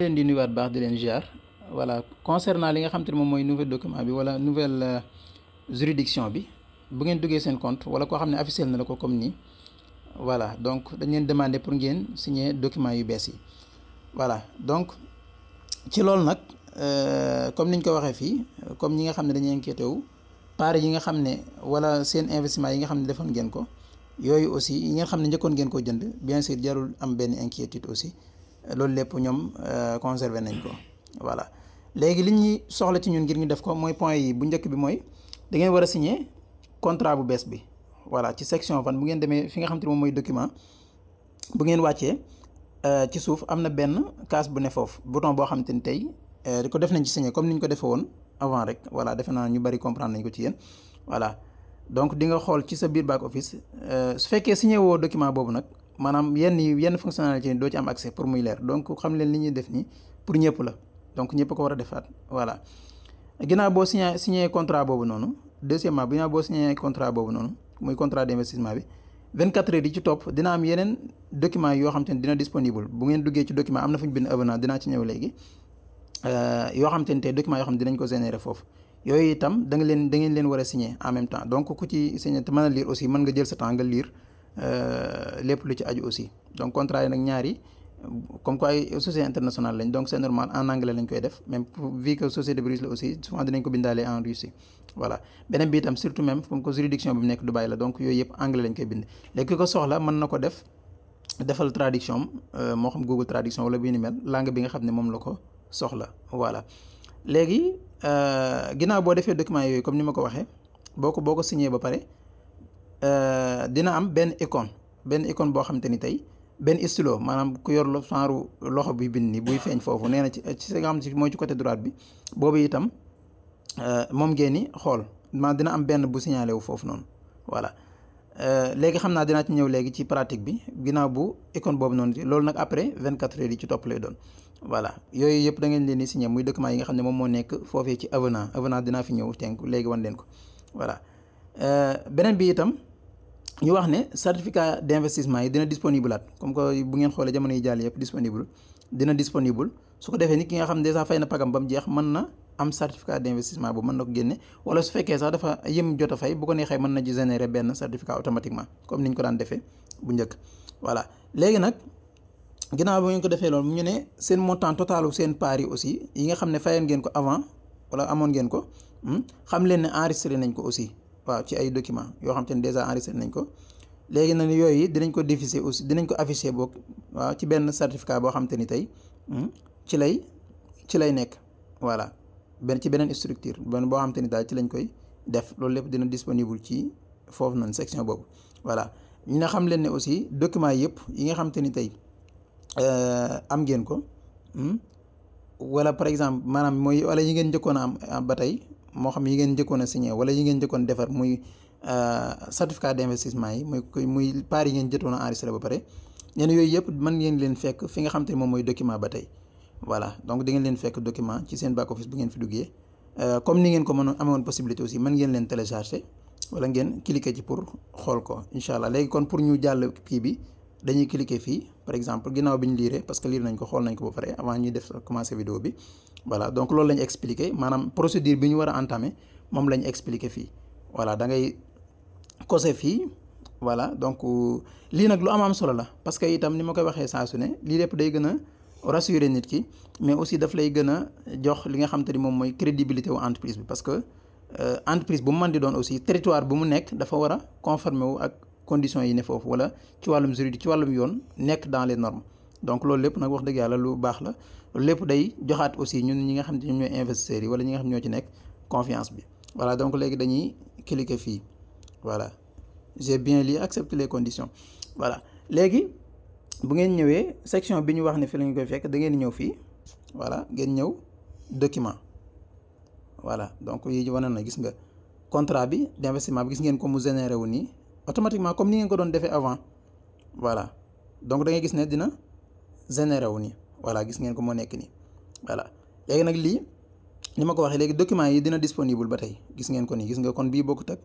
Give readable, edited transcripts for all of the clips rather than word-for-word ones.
leen di nuyuwaat baax di leen ziar voilà concernant li nga xam te ne moom mooy nouvel document bi wala nouvelle juridiction bi bu ngeen duggee seen compte wala koo xam ne officiel na la ko comme nii voilà donc dañ leen demander pour ngeen signer document yu bees yi voilà donc ci loolu nag comme niñ ko waxee fii comme ñi nga xam ne dañuy inquiété wu part yi nga xam ne wala seen investissement yi nga xam ne defoon ngeen ko yooyu aussi yi nga xam ne njëkkoon ngeen ko jënd bien sûr jarul am benn inquiétude aussi loolu lépp ñoom conservé nañ ko voilà léegi li ñuy soxla ci ñun ngir ñu def ko mooy point yi bu njëkk bi mooy da ngeen war a signer contrat bu bees bi voilà ci section fan bu ngeen demee fi nga xam te ne moom mooy document bu ngeen wàccee ci suuf am na benn case bu ne foofu bouton boo xam te ni tey ko def nañ ci signer comme ni ñu ko defee woon avant rek voilà defe naa ñu bari comprendre nañ ko ci yéen voilà donc di nga xool ci sa biir back office su fekkee signé woo document boobu nag maanaam yenn fonctionnalité yi doo ci am accès pour muy leer donc xam leen li ñuy def nii pour ñëpp la donc ñëpp ko war a defaat voilà ginnaaw boo signé contrat boobu noonu deuxièmement ginnaaw boo signé contrat boobu noonu muy contrat d'investissement bi 24 heures yi ci topp dina am yeneen document yoo xam te ne dina disponible bu ngeen duggee ci document am na fu ñu bind avenant dinaa ci ñëw léegi yoo xam te ne tey document yoo xam ne dinañ ko générer foofu yooyu itam da ngeen leen war a signer en même temps donc ku ci signer te mën a lire aussi mën nga jël sa temps nga lire lépp lu ci aju aussi donc contrat yi nag ñaari comme quoi ay société internationale lañ donc c'est normal en anglais lañ koy def même vu que société de russe la aussi souvent dinañ ko bindaale en Russie voilà beneen bi itam surtout même comme que juridiction bi mu nekk Dubaï la donc yooyu yëpp anglais lañ koy bind léegi ki ko soxla mën na ko defal traduction moo xam Google traduction wala bi ni mel langue bi nga xam ne moom la ko soxla voilà léegi ginnaaw boo defee document yooyu comme ni ma ko waxee boo ko signé ba pare dina am benn icône boo xam te ni tey benn stylo maanaam ku yor genre loxo buy bind ni buy feeñ foofu nee na ci nga xam si mooy ci côté droite bi boobu itam moom ngeen ni xool dina am benn bu signalé wu foofu noonu voilà léegi xam naa dinaa ci ñëw léegi ci pratique bi ginnaaw bu icône boobu noonu loolu nag après 24 heures yi ci topp lay doon voilà yooyu yëpp da ngeen leen di signé muy document yi nga xam ne moom moo nekk foofee ci avenant dinaa fi ñëw tenk léegi wan leen ko voilà beneen bi itam ñu wax ne certificat d'investissement yi dina disponible at comme que bu ngeen xoolee jamono yi jàll yëpp dina disponible su ko defee nit ki nga xam ne déjà fay na pagam ba mu jeex mën na am certificat d'investissement bu mën na ko génne wala su fekkee sax dafa yëm jot a fay bu ko neexee mën na ci générer benn certificat automatiquement comme ni ñu ko daan defee bu njëkk voilà léegi nag ginnaaw bi ngeen ko defee loolu ñu ne seen montant totalu seen part yi aussi yi nga xam ne fayoon ngeen ko avant wala amoon ngeen ko xam leen ne enregistré nañ ko aussi waaw ci ay documents yoo xam te ne déjà enregistré nañ ko léegi nag yooyu dinañ ko diffuser aussi dinañ ko afficher boog waaw ci benn certificat boo xam te ni tey ci lay nekk voilà ci beneen structure benn boo xam te ni daal ci lañ koy def loolu lépp dina disponible ci foofu noonu section boobu voilà ñu ne xam leen ne aussi documents yëpp yi nga xam te ni tey am ngeen ko wala par exemple maanaam mooy wala yi ngeen njëkkoon a am ba tey moo xam yi ngeen njëkkoon a signé wala yi ngeen njëkkoon defar muy certificat d'investissement yi muy part yi ngeen jëtoon a enregistré ba pare ñeen yooyu yëpp mën ngeen leen fekk fi nga xam te ne moom mooy document ba tey voilà donc di ngeen leen fekk document ci seen back office bu ngeen fi duggee comme ni ngeen ko amoon possibilité aussi mën ngeen leen télécharger wala ngeen cliquer ci pour xool ko incha allah léegi kon pour ñu jàll kii bi dañuy cliquer fii par exemple ginnaaw bi ñu liiree parce que liir nañ ko xool nañ ko ba pare avant ñuy def commencer vidéo bi voilà donc loolu lañ expliquer maanaam procédure bi ñu war a entamer moom lañ expliquer fii voilà da ngay cocher fii voilà donc lii nag lu am solo la parce que itam ni ma koy waxee saa su ne lii lépp day gën a rassurer nit ki mais aussi daf lay gën a jox li nga xam te ni moom mooy crédibilité wu entreprise bi parce que entreprise bu mu mën di doon aussi territoire bu mu nekk dafa war a conformer wu ak conditions yi ne foofu wala ci wàllum juridique ci wàllum yoon nekk dans les normes donc loolu lépp nag wax dëgg yàlla lu baax la loolu lépp day joxaat aussi ñun ñi nga xam ne ñoom ñooy investisseurs yi wala ñi nga xam ne ñoo ci nekk confiance bi voilà donc léegi dañuy cliquer fii voilà j'ai bien lu accepter les conditions voilà léegi bu ngeen ñëwee section bi ñu wax ne fi la ñu koy fekk da ngeen ñëw fii voilà ngeen ñëw document voilà donc yi wane na gis nga contrat bi d'investissement bi gis ngeen ko mu généré wu nii automatiquement comme ni ngeen ko doon defee avant voilà donc da ngay gis ne dina généré wu nii voilà gis ngeen ko moo nekk nii voilà léegi nag lii ni ma ko waxee léegi document yi dina disponible ba tey gis ngeen ko nii gis nga kon bii bokkut ak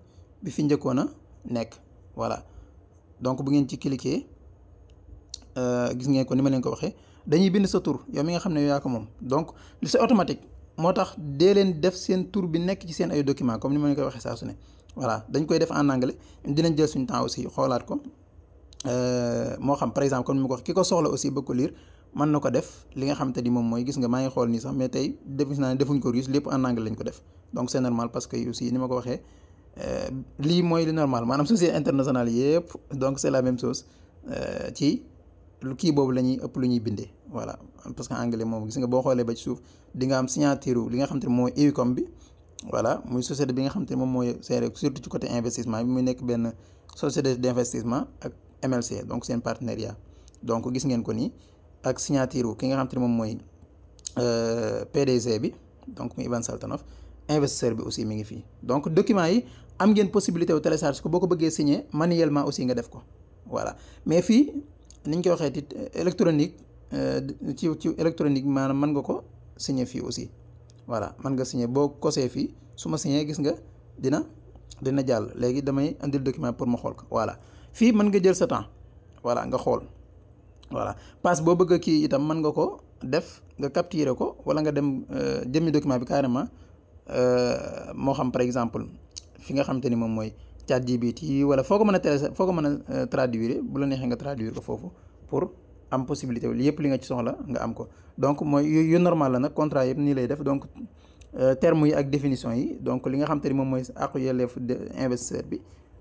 bi fi njëkkoon a nekk voilà donc bu ngeen ci cliquer gis ngeen ko ni ma leen ko waxee dañuy bind sa tur yow mi nga xam ne yow yaa ko moom donc c'est automatique. moo tax dee leen def seen tur bi nekk ci seen ay documents comme ni ma leen koy waxee saa su ne voilà dañ koy def en anglais dinañ jël suñu temps aussi xoolaat ko moo xam par exemple comme ni ma ko wax ki ko soxla aussi bëgg ko lire mën na ko def li nga xamante ni moom mooy gis nga maa ngi xool nii sax mais tey def naa ne defuñ ko russe lépp en anglais lañ ko def donc c'est normal parce que aussi ni ma ko waxee lii mooy li normal maanaam société internationale yëpp donc c'est la même chose ci kii boobu la ñuy ëpp lu ñuy bindee voilà parce que anglais moom gis nga boo xoolee ba ci suuf di nga am signature li nga xam te ne mooy EUCOM bi voilà muy société bi nga xam te ne moom mooy seere surtout ci côté investissement bi muy nekk benn société d'investissement ak MLC donc seen partenariat donc gis ngeen ko nii ak signature ki nga xam te ne moom mooy PDG bi donc muy Ivan Saltanov investisseur bi aussi mi ngi fii donc document yi am ngeen possibilité wu télécharge ko boo ko bëggee signer manuellement aussi nga def ko voilà mais fii ni ñu koy waxee tit électronique ci électronique maanaam mën nga ko signer fii aussi voilà mën nga signer boo kosee fii su ma signer gis nga dina jàll léegi damay indil document pour ma xool ko voilà fii mën nga jël sa temps voilà nga xool voilà passe boo bëgg kii itam mën nga ko def nga capturer ko wala nga dem jëmmi document bi carrément moo xam par exemple fi nga xamante ni moom mooy ChatGPT wala foo ko mën a foo ko mën a traduire bu la neexee nga traduire ko foofu pour am possibilité wu yëpp li nga ci soxla nga am ko donc mooy yu normal la nag contrat yëpp nii lay def donc termes yi ak définition yi donc li nga xamante ni moom mooy àqu yelleef investisseur bi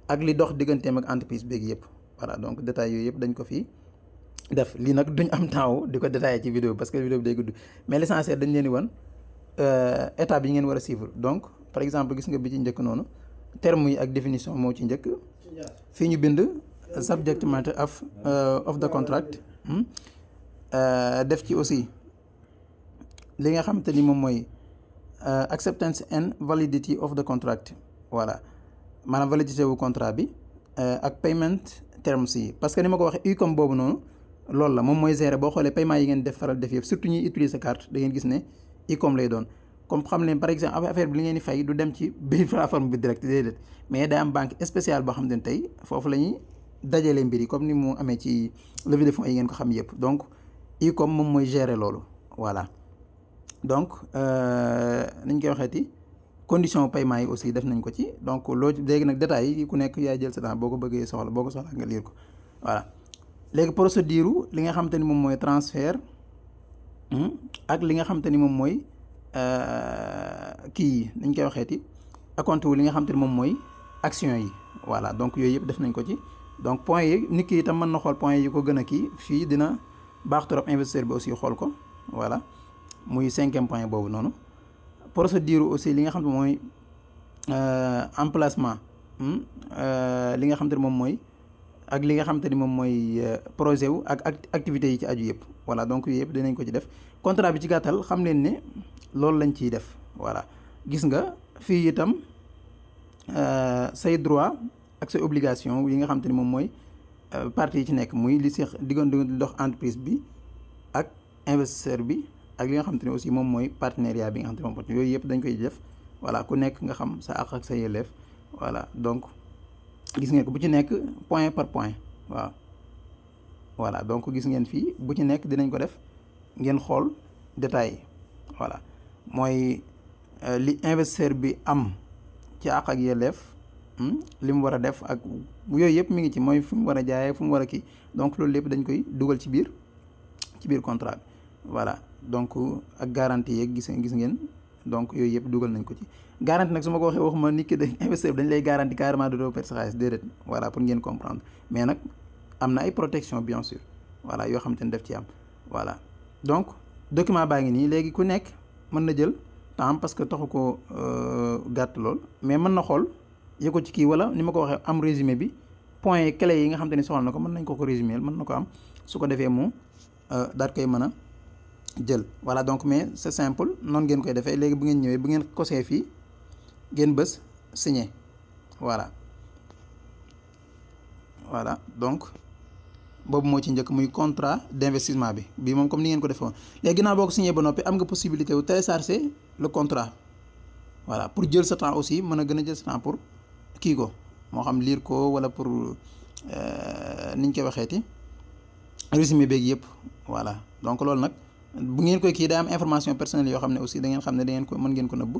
ak li dox digganteem ak entreprise beeg yëpp voilà donc détails yooyu yëpp dañ ko fii def lii nag duñ am temps di ko détaillé ci vidéo parce que vidéo bi day gudd mais l'essentiel dañ leen di wan étape yi ngeen war a suivre donc par exemple gis nga bi ci njëkk noonu termes yi ak définition moo ci njëkk fii ñu bind subject matter of the contract def ci aussi li nga xamante ni moom mooy acceptance and validity of the contract voilà maanaam validité wu contrat bi ak payment terms yi parce que ni ma ko waxee EUCOM boobu noonu loolu la moom mooy gérer boo xoolee paiement yi ngeen def faral def yëpp surtout ñuy utiliser carte da ngeen gis ne EUCOM lay doon comme xam leen par exemple affaire bi li ngeen di fay du dem ci biir plateforme bi direct déedéet mais day am banque spéciale boo xam ne tey foofu la ñuy dajalee mbir yi comme ni mu amee ci levée de fonds yi ngeen ko xam yëpp donc EUCOM moom mooy gérer loolu voilà donc niñ koy waxeeti condition paiement yi aussi def nañ ko ci donc loo léegi nag détails yi ku nekk yaay jël sa temps boo ko bëggee soxla boo ko soxla nga lire ko voilà léegi procédure li nga xamante ni moom mooy transfert ak li nga xamante ni moom mooy kii yi niñ koy waxeeti acompte wu li nga xamante ni moom mooy action yi voilà donc yooyu yëpp def nañ ko ci donc point yi nit ki itam mën na xool point yi ko gën a kii fii dina baax trop investisseur bi aussi xool ko voilà muy 5e point boobu noonu procédure aussi li nga xam ne mooy emplacement li nga xam te ne moom mooy ak li nga xam te ni moom mooy projet wu ak activités yi ci aju yëpp voilà donc yooyu yëpp dinañ ko ci def contrat bi ci gàttal xam leen ne loolu lañ ciy def voilà gis nga fii itam say droit ak say obligation yi nga xam te ni moom mooy partie yi ci nekk muy li seex diggante dox entreprise bi ak investisseur bi ak li nga xam te ne aussi moom mooy partenariat bi nga xam te ne moom yooyu yëpp dañ koy def voilà ku nekk nga xam sa àq ak sa yelleef voilà donc gis ngeen ko bu ci nekk point par point waaw voilà donc gis ngeen fii bu ci nekk dinañ ko def ngeen xool détails yi voilà mooy li investisseur bi am ci àq ak yelleef li mu war a def ak yooyu yëpp mi ngi ci mooy fu mu war a jaayee fu mu war a kii donc loolu lépp dañ koy dugal ci biir contrat bi voilà donc ak garantie yeeg gis ngeen donc yooyu yëpp dugal nañ ko ci garantie nag su ma ko waxee waxuma nit ki investisseur dañ lay garantie carrément doo perte sa xaalis déedéet voilà pour ngeen comprendre mais nag am na ay protection bien sûr voilà yoo xam te ne def ci am voilà donc document baa ngi nii léegi ku nekk mën na jël temps parce que taxu ko gàtt lool mais mën na xool yi ko ci kii wala ni ma ko waxee am résumé bi point clé yi nga xam te ne soxla na ko mën nañ ko résumer mën na ko am su ko defee mu daal koy mën a jël voilà donc mais c'est simple noonu ngeen koy defee léegi bu ngeen ñëwee bu ngeen kosee fii ngeen bës signer voilà donc boobu moo ci njëkk muy contrat d'investissement bi bii moom comme ni ngeen ko defee woon léegi ginnaaw boo ko signé ba noppi am nga possibilité wu télécharger le contrat voilà pour jël sa temps aussi mën a gën a jël sa temps pour kii ko moo xam lire ko wala pour niñ koy waxeeti résumé beeg yëpp voilà. donc loolu nag bu ngeen koy kii day am information personnelle yoo xam ne aussi da ngeen xam ne da ngeen ko mën ngeen ko nëbb,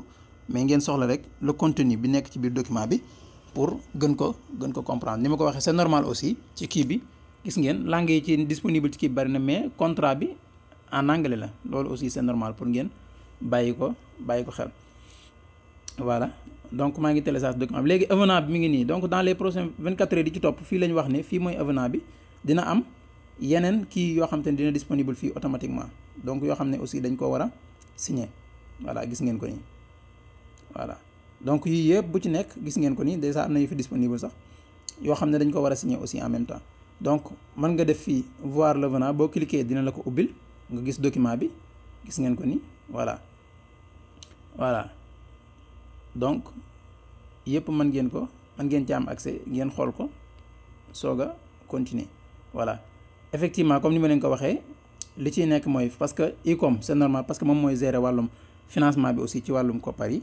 mais ngeen soxla rek le contenu bi nekk ci biir document bi pour gën ko comprendre. ni ma ko waxee c'est normal aussi ci kii bi gis ngeen langue yi ci disponible ci kii bi bari na, mais contrat bi en anglais la, loolu aussi c'est normal pour ngeen bàyyi ko xel. voilà donc maa ngi télécharge document bi léegi avenant bi mi ngi nii. donc dans les prochaines 24 heures yi ci topp fii la ñu wax ne fii mooy avenant bi dina am yeneen kii yoo xam te ne dina disponible fii automatiquement, donc yoo xam ne aussi dañ ko war a signer. voilà gis ngeen ko nii voilà. donc yii yëpp bu ci nekk gis ngeen ko nii déjà am na yu fi disponible sax yoo xam ne dañ ko war a signer aussi en même temps. donc mën nga def fii voir l'avenant, boo cliquer dina la ko ubbil nga gis document bi, gis ngeen ko nii voilà. donc yëpp mën ngeen ci am accès, ngeen xool ko soog a continuer. voilà effectivement comme ni ma leen ko waxee li ciy nekk mooy parce que ICOM c'est normal parce que moom mooy gérer wàllum financement bi aussi ci wàllum koppar yi.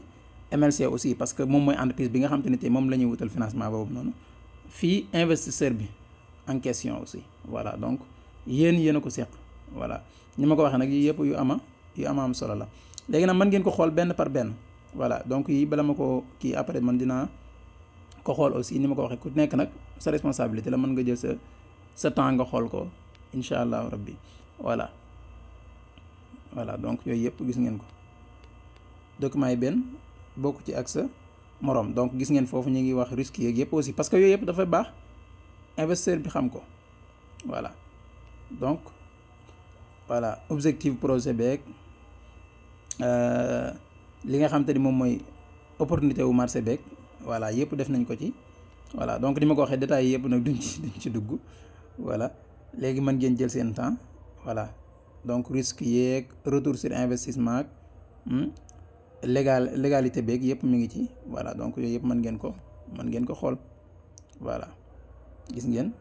MLC aussi parce que moom mooy entreprise bi nga xam te ne tey moom la ñuy wutal financement boobu noonu. fii investisseur bi en question aussi voilà. donc yéen a ko seq voilà. ni ma ko waxee nag yii yëpp yu ama am solo la. léegi nag mën ngeen ko xool benn par benn voilà. donc yii bala ma ko kii après man dinaa ko xool aussi ni ma ko waxee ku nekk nag sa responsabilité la, mën nga jël sa temps nga xool ko incha allahu rabbi voilà. donc yooyu yëpp gis ngeen ko document yi benn bokk ci ak sa morom. donc gis ngeen foofu ñu ngi wax risque yeeg yëpp aussi parce que yooyu yëpp dafay baax investisseur bi xam ko voilà. donc voilà objectif projet beeg li nga xam te ni moom mooy opportunité wu marché beeg voilà yëpp def nañ ko ci voilà. donc ni ma ko waxee détails yëpp nag duñ ci dugg voilà. léegi mën ngeen jël seen temps voilà. donc risque yeeg retour sur investissement ak légalité beeg yëpp mi ngi ci voilà. donc yooyu yëpp mën ngeen ko xool voilà. gis ngeen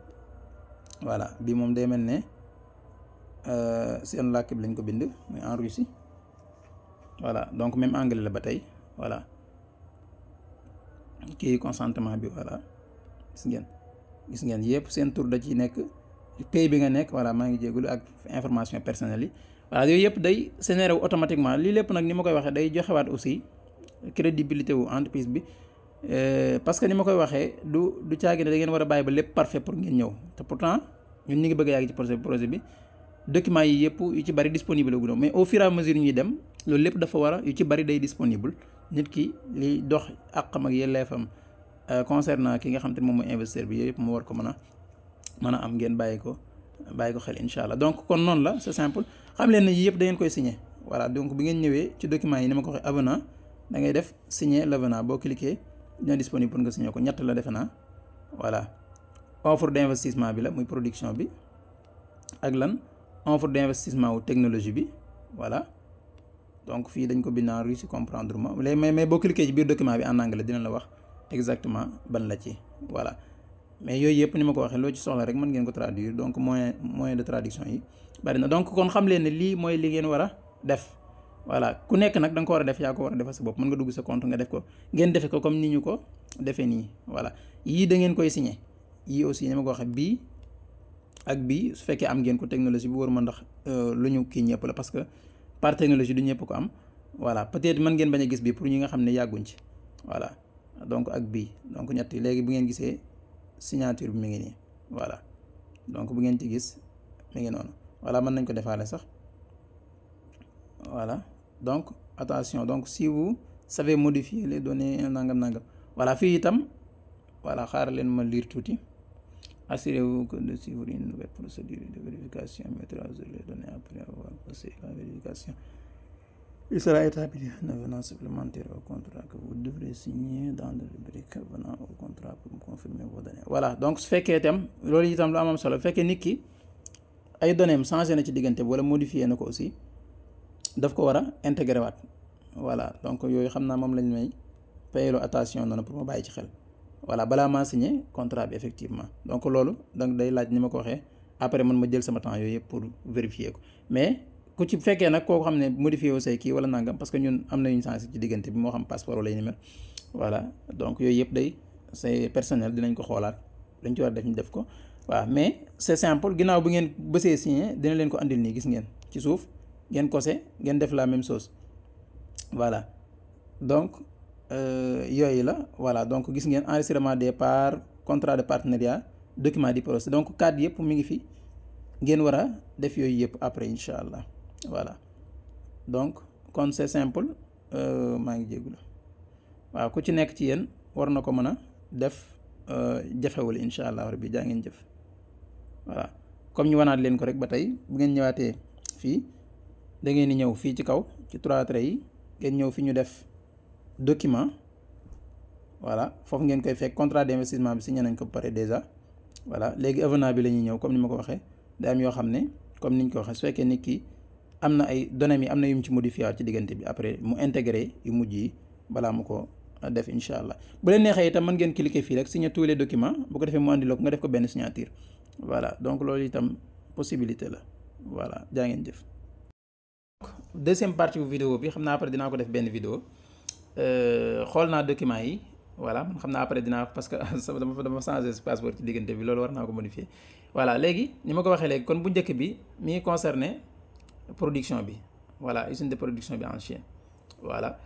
voilà bi moom day mel ne seen làkk bi lañ ko bind muy en Russie voilà. donc même anglais la ba tey voilà. kii consentement bi voilà. gis ngeen yëpp seen tur da ci nekk, pays bi nga nekk voilà. maa ngi jégalu ak information personnelle yi voilà. yooyu yëpp day généré wu automatiquement. lii lépp nag ni ma koy waxee day joxewaat aussi crédibilité wu entreprise bi parce que ni ma koy waxee du caagi ne da ngeen war a bàyyi ba lépp parfait pour ngeen ñëw, te pourtant ñun ñu ngi bëgg a yàgg ci projet bi. documents yi yëpp yu ci bari disponible gu mais au fur et à mesure ñuy dem loolu lépp dafa war a yu ci bari day disponible. nit ki li dox àqam ak yelleefam concernant ki nga xam te ne moom mooy investisseur bi yooyu yëpp mu war ko mën a am, ngeen bàyyi ko xel incha allah. donc kon noonu la c'est simple. xam leen ne yii yëpp da ngeen koy signer voilà. donc bi ngeen ñëwee ci documents yi ni ma ko waxee avenant da ngay def signer l'avenant, boo cliquer dina disponible pour nga signer ko. ñett la defe naa voilà. offre d'investissement bi la muy production bi ak lan offre d'investissement wu technologie bi voilà. donc fii dañ ko bind en russe comprendre ma mais boo cliquer ci biir document bi en anglais dina la wax exactement ban la ci voilà. mais yooyu yëpp ni ma ko waxee loo ci soxla rek mën ngeen ko traduire. donc moyen de traduction yi bari na. donc kon xam leen ne lii mooy li ngeen war a def voilà. ku nekk nag da nga ko war a def, yaa ko war a defal sa bopp. mën nga dugg sa compte nga def ko, ngeen defe ko comme ni ñu ko defee nii voilà. yii da ngeen koy signer, yii aussi ni ma ko waxee bii ak bii su fekkee am ngeen ko technologie bi war ma ndax lu ñu kii ñëpp la parce que par technologie du ñëpp ko am voilà. peut-être mën ngeen bañ a gis bii pour ñi nga xam ne yàgguñ ci voilà. donc ak bii donc ñett yi léegi bu ngeen gisee signature bi mi ngi nii voilà. donc bu ngeen ci gis mi ngi noonu voilà. mën nañ ko defaale sax voilà. donc attention, donc si vous savez modifier les données nangam voilà. fii itam voilà xaaral leen ma lire tuuti. Assurez-vous que de suivre une nouvelle procédure de vérification, mettre à jour les données après avoir passé la vérification. Il sera établi un avenant supplémentaire au contrat que vous devrez signer dans le rubrique avenant au contrat pour confirmer vos données. voilà. donc su fekkee itam loolu itam lu am solo, bu fekkee nit ki ay données am changé na ci diggante wala modifié na ko aussi daf ko war a intégré waat voilà. donc yooyu xam naa moom lañ may payelo attention noonu pour ma bàyyi ci xel voilà balaa maa signé contrat bi effectivement. donc loolu donc day laaj ni ma ko waxee après man ma jël sama temps yooyu yëpp pour vérifier ko. mais ku ci fekkee nag koo xam ne modifié wu say kii wala nangam parce que ñun am na ñu changé ci diggante bi moo xam passeport wala numéro voilà. donc yooyu yëpp day c'est personnel dinañ ko xoolaat dañ ci war a def ñu def ko waaw mais c'est simple ginnaaw bu ngeen bësee signé dina leen ko andil nii gis ngeen ci suuf ngeen kose ngeen def la même chose voilà donc yooyu la voilà donc gis ngeen enregistrement des parts contrat de partenariat document du procès donc cadre yëpp mi ngi fi ngeen war a def yooyu yëpp après incha allah voilà donc kon c'est simple maa ngi jégalu waaw ku ci nekk ci yéen war na ko mën a def jafewul incha allah rabbi jaa ngeen jëf voilà comme ñu wanaat leen ko rek ba tey bu ngeen ñëwaatee fii da ngeen di ñëw fii ci kaw ci 3 traits yi ngeen ñëw fi ñu def document voilà foofu ngeen koy fekk contrat d'investissement bi signé nañ ko ba pare déjà voilà léegi avenant bi la ñuy ñëw comme ni ma ko waxee day am yoo xam ne comme niñ ko waxee su fekkee nit ki am na ay données yi am na yu mu ci modifié ci diggante bi après mu intégré yu mujj yi balaa mu ko def incha allah bu leen neexee itam mën ngeen cliquer fii rek signer tous les documents bu ko defee mu andi la ko nga def ko benn signature voilà donc loolu itam possibilité la voilà jaa ngeen jëf. deuxième partie bu vidéo bi xam naa après dinaa ko def benn vidéo xool naa documents yi voilà man xam naa après dinaa parce que dama changé passeport ci diggante bi loolu war naa ko modifier voilà léegi ni ma ko waxee léegi kon bu njëkk bi mi ngi concerné production bi voilà usine de production bi en Chine voilà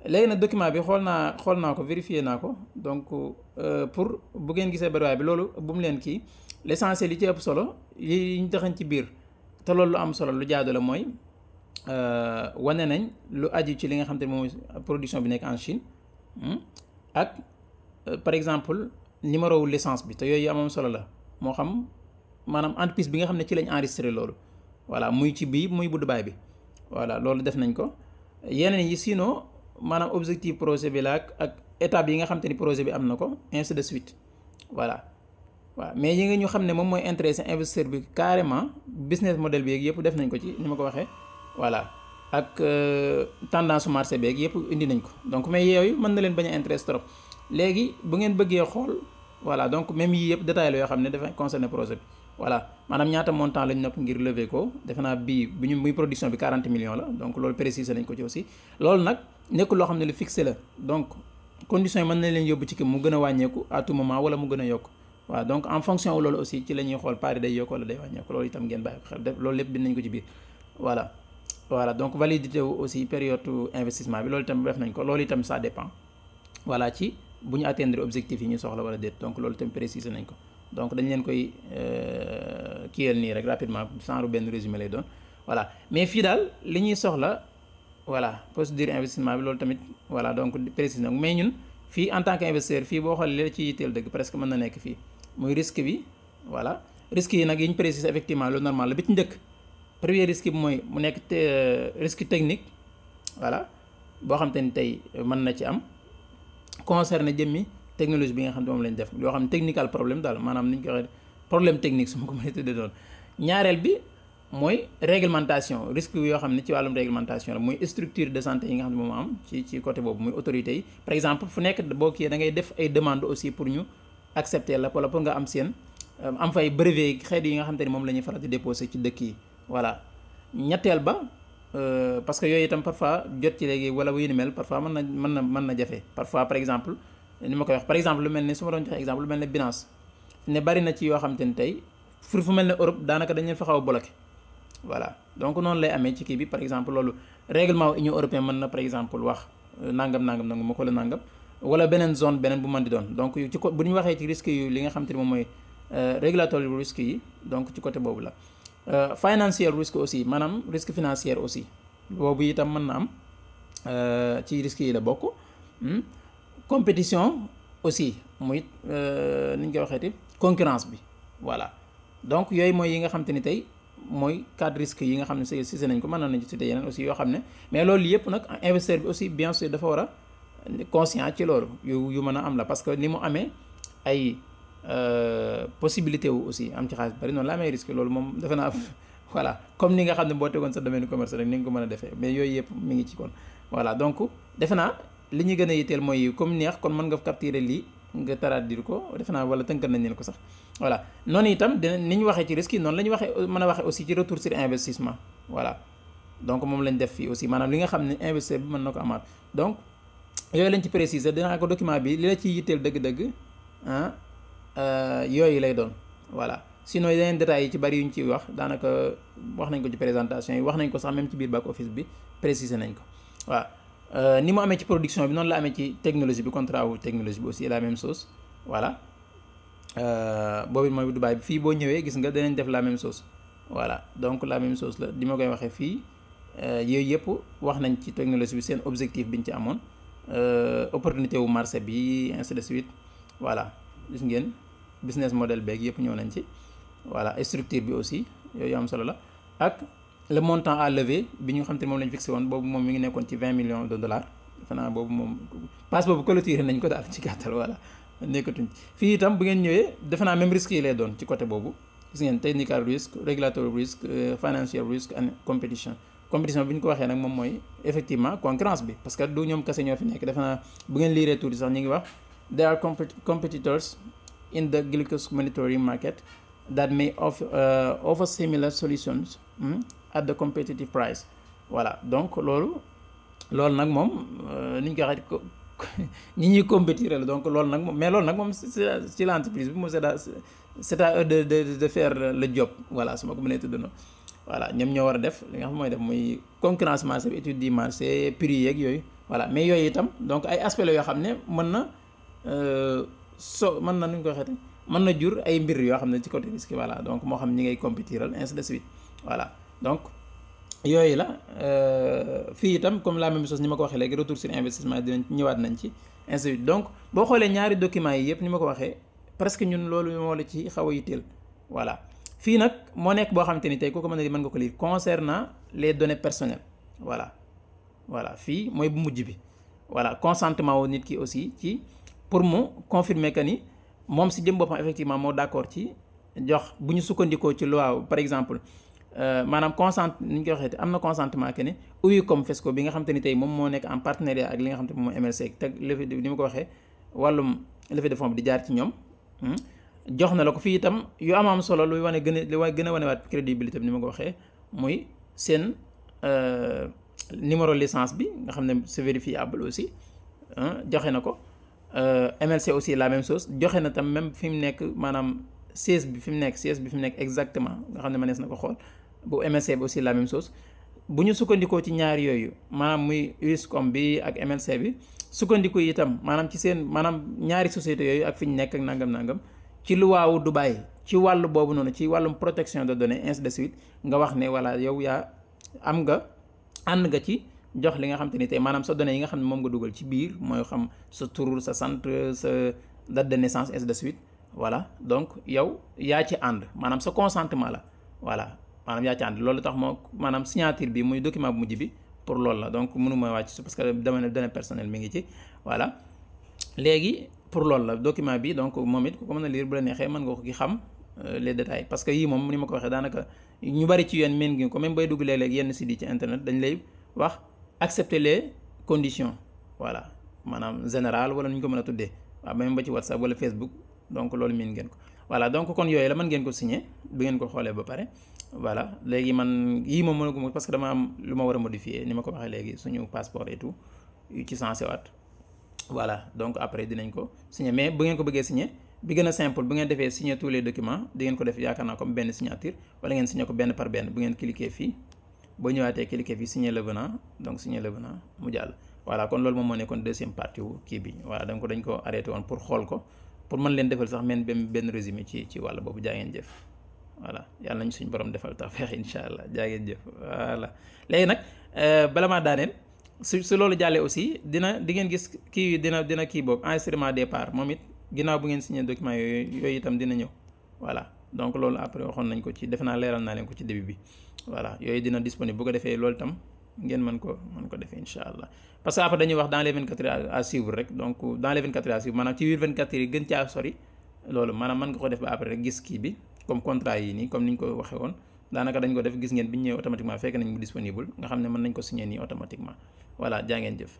léegi nag document bi xool naa ko vérifier naa ko donc pour bu ngeen gisee bariwaay bi loolu bu mu leen kii l'essentiel yi ci ëpp solo yi ñu taxañ ci biir te loolu lu am solo lu jaadu la mooy wane nañ lu aju ci li nga xam te ne moom production bi nekk en Chine ak par exemple numéro wu licence bi te yooyu amoon solo la moo xam maanaam entreprise bi nga xam ne ci lañ enregistré loolu voilà muy ci bii muy bu Dubaï bi voilà loolu def nañ ko yeneen yi sinon maanaam objectif projet bi la ak étape yi nga xam te ni projet bi am na ko ainsi de suite voilà waaw mais yi nga ñu xam ne moom mooy intéressé investisseur bi carrément business model bi yeeg yëpp def nañ ko ci ni ma ko waxee voilà ak tendance su marché beeg yëpp indi nañ ko donc mais yooyu mën na leen bañ a intéressé trop léegi bu ngeen bëggee xool voilà donc même yii yëpp détail la yoo xam ne dafa concerné projet bi voilà maanaam ñaata montant lañ nopp ngir lever ko defe naa bii bu ñu muy production bi 40 millions la donc loolu précisé nañ ko ci aussi loolu nag nekkul loo xam ne lu fixé la donc conditions yi mën na leen yóbbu ci ki mu gën a wàññeeku à tout moment wala mu gën a yokk waaw donc en fonction loolu aussi ci la ñuy xool pari day yokk wala day wàññeeku loolu itam ngeen bàyyi ko xel def loolu lépp bind nañ ko ci biir voilà donc validité wu aussi période investissement bi loolu itam def nañ ko loolu itam ça dépend voilà ci bu ñu atteindre objectif yi ñu soxla wala déet donc loolu itam préciser nañ ko donc dañ leen koy kiyal nii rek rapidement sans benn résumé lay doon voilà mais fii daal li ñuy soxla voilà procédure investissement bi loolu tamit voilà donc précise na mais ñun fii en tant que investisseur fii boo xoolee li ci yitteel dëgg presque mën na nekk fii muy risque bi voilà risque yi nag yi ñu précise effectivement lu normal la bi ci njëkk premier risque bi mooy mu nekk risque technique voilà boo xam te ni tey mën na ci am concerné jëmmi technologie bi nga xam ne moom lañ def yoo xam ne technical problème daal maanaam ni ñu ko waxee problème technique su ma ko mënee tuddee doon ñaareel bi mooy réglementation risque yoo xam ne ci wàllum réglementation la muy structure de santé yi nga xam ne moom am ci côté boobu muy autorités yi par exemple fu nekk boo kii da ngay def ay demandes aussi pour ñu accepter la wala pour nga am seen am fay brevet xeet yi nga xam te ni moom la ñuy faral di déposer ci dëkk yi voilà ñetteel ba parce que yooyu itam parfois jot ci léegi wala yu ni mel parfois mën na jafe parfois par exemple ni ma koy wax par exemple lu mel ne su ma doon joxe exemple lu mel ne Binance ne bari na ci yoo xam te ni tey fu mel ne Europe daanaka dañ leen fa xaw a bloqué voilà donc noonu lay amee ci kii bi par exemple loolu règlement Union européenne mën na par exemple wax nangam ma ko la nangam wala beneen zone beneen bu mën di doon donc ci ko bu ñu waxee ci risque yu li nga xam te ni moom mooy régulatory risque yi donc ci côté boobu la financier risque aussi maanaam risque financier aussi boobu itam mën na am ci risque yi la bokk compétition aussi muy ni ñu koy waxeeti concurrence bi voilà donc yooyu mooy yi nga xam te ni tey mooy cadre risque yi nga xam ne si nañ ko mën nañu citer yeneen aussi yoo xam ne mais loolu yëpp nag investisseur bi aussi bien sûr dafa war a conscient ci loolu yu mën a am la parce que ni mu amee ay possibilité wu aussi am ci xaalis bari noonu la amee risque loolu moom defe naa voilà comme ni nga xam ne boo tegoon sa domaine commerce rek ni nga ko mën a defee mais yooyu yëpp mi ngi ci kon voilà donc defe naa li ñu gën a yitteel mooy comme neex kon mën nga capturer lii nga traduire ko defe naa wala tënkal nañ leen ko sax voilà noonu itam dina ni ñu waxee ci risque yi noonu la ñu waxee mën a waxee aussi ci retour sur investissement voilà donc moom lañ def fii aussi maanaam li nga xam ne investisseur bi mën na ko amaat donc yooyu lañ ci préciser dinaa ko document bi li la ciy yitteel dëgg-dëgg yooyu lay doon voilà. Sinon yeneen détails yi ci bari yu ñu ciy wax daanaka wax nañ ko ci présentation yi, wax nañ ko sax même ci biir back office bi préciser nañ ko waaw. Ni mu amee ci production bi noonu la amee ci technologie bi, contrat wu technologie bi aussi la même chose voilà. Boobu mooy Dubaï bi. Fii boo ñëwee gis nga danañ def la même chose voilà, donc la même chose la di ma koy waxee fii. Yooyu yëpp wax nañ ci technologie bi, seen objectif biñ ci amoon, opportunité wu marché bi ainsi de suite voilà. Gis ngeen business model beeg yëpp ñëw nañ ci voilà. Structure bi aussi yooyu am solo la, ak le montant à lever bi ñu xam te moom lañ fixé woon, boobu moom mi ngi nekkoon ci 20 millions de dollars. Defe naa boobu moom passe boobu clôturé nañ ko daal ci gàttal voilà, nekkatuñ fii itam bu ngeen ñëwee defe naa même risque yi lay doon ci côté boobu. Gis ngeen technical risk, regulatory risk, financial risk and competition. Compétition bi ñu ko waxee nag moom mooy effectivement concurrence bi, parce que du ñoom kese ñoo fi nekk. Defe naa bu ngeen liiree tuuti sax ñu ngi wax there are competitors in the glucose monitoring market that may offer similar solutions at the competitive price voilà. Donc loolu nag moom ni ñu ko waxee ñi ñuy compétir la, donc loolu nag moom, mais loolu nag moom ci l'entreprise bi moom c'est à eux de faire le job voilà, su ma ko mënee tudd noonu voilà. Ñoom ñoo war a def li nga xam mooy def muy concurrence marché bi, étude du marché, prix yeeg yooyu voilà. Mais yooyu itam donc ay aspects la yoo xam ne mën na mën na nu ñu ko waxeete mën na jur ay mbir yoo xam ne ci côté risque voilà. Donc moo xam ñi ngay compétiral ainsi de suite voilà. Donc yooyu la fii itam comme la même chose ni ma ko waxee léegi, retour sur investissement dinañ ñëwaat nañ ci ainsi de suite. Donc boo xoolee ñaari documents yi yëpp ni ma ko waxee presque ñun loolu moo la ci xaw a yitteel voilà. Fii nag moo nekk boo xamante ni tey ku ko mën a mën nga ko lire concernant les données personnelles voilà. Voilà fii mooy bu mujj bi voilà. Consentement wu nit ki aussi ci pour mu confirmer que ni moom si jëm boppam effectivement moo d'accord ci jox, bu ñu sukkandikoo ci loi par exemple maanaam ni ñu koy waxee am na consentement que ne Unicom Fesco bi nga xamante ni tey moom moo nekk en partenariat ak li nga xamante ni moom mooy MLC te levée ni ma ko waxee wàllum levée de fonds bi di jaar ci ñoom. Jox na la ko fii itam yu am solo luy wane gën a wanewaat crédibilité bi ni ma ko waxee muy seen numéro licence bi nga xam ne c'est vérifiable aussi joxe na ko. MLC aussi la même chose joxe na tam même fi mu nekk maanaam siège bi fi mu nekk exactement nga xam ne mënees na ko xool. Bu MLC bi aussi la même chose. Bu ñu sukkandikoo ci ñaar yooyu maanaam muy Unicom bi ak MLC bi sukkandiku itam maanaam ci seen maanaam ñaari sociétés yooyu ak fi ñu nekk ak nangam ci luwaawu Dubaï ci wàllu boobu noonu ci wàllum protection de données ainsi de suite nga wax ne voilà yow yaa ànd nga ci jox li nga xam te ni tey maanaam sa données yi nga xam ne moom nga dugal ci biir mooy xam sa tur sa sant sa date de naissance ainsi de suite voilà. Donc yow yaa ci ànd maanaam sa consentement la voilà maanaam yaa ci ànd. Loolu tax moo maanaam signature bi muy document bu mujj bi pour loolu la, donc mënuma wàcc parce que données personnelles mi ngi ci voilà. Léegi pour loolu la document bi, donc moom it ku ko mën a lire bu la neexee mën nga ko ki xam les détails, parce que yii moom ni ma ko waxee daanaka ñu bari ci yéen mën ngi ko même bay dugg léeg-léeg yenn sites yi ci internet dañ lay wax accepter les conditions voilà maanaam général wala nu ñu ko mën a tuddee waaw même ba ci WhatsApp wala Facebook, donc loolu mën ngeen ko voilà. Donc kon yooyu la mën ngeen ko signer bu ngeen ko xoolee ba pare voilà. Léegi man yii moom mënaguma parce que dama am lu ma war a modifier ni ma ko waxee léegi suñu passeport et tout yu ci sensé waat voilà. Donc après dinañ ko signer, mais bu ngeen ko bëggee signer bi gën a simple bu ngeen defee signer tous les documents di ngeen ko def yaakaar naa comme benn signature wala ngeen signer ko benn par benn bu ngeen cliquer fii boo ñëwaatee cliquer fii signer le venant, donc signer le venant mu jàll voilà. Kon loolu moom moo nekkoon deuxième partie wu kii bi voilà. Donc dañ ko arrêté woon pour xool ko pour mën leen defal sax benn résumé ci wàll boobu. Jaa ngeen jëf voilà, yàlla nañu suñu borom defal tawfeex incha allah. Jaa ngeen jëf voilà. Léegi nag bala maa daaneel su loolu jàllee aussi di ngeen gis kii dina kii boobu enregistrement départ moom it ginnaaw bu ngeen signé document yooyu itam dina ñëw voilà. Donc loolu après waxoon nañ ko ci def naa leeral naa leen ko ci début bi voilà. Yooyu dina disponible bu ko defee loolu itam ngeen mën ko defee incha allah. Parce que après dañuy wax dans les 24 heures à suivre rek, donc dans les 24 heures à suivre maanaam ci biir 24 heures yi gën caa sori loolu maanaam mën nga ko def ba après rek gis kii bi comme contrat yi nii comme ni ñu ko waxee woon daanaka dañ ko def gis ngeen bi ñu ñëwee automatiquement fekk nañ mu disponible nga xam ne mën nañ ko signer nii automatiquement voilà. Jaa ngeen jëf.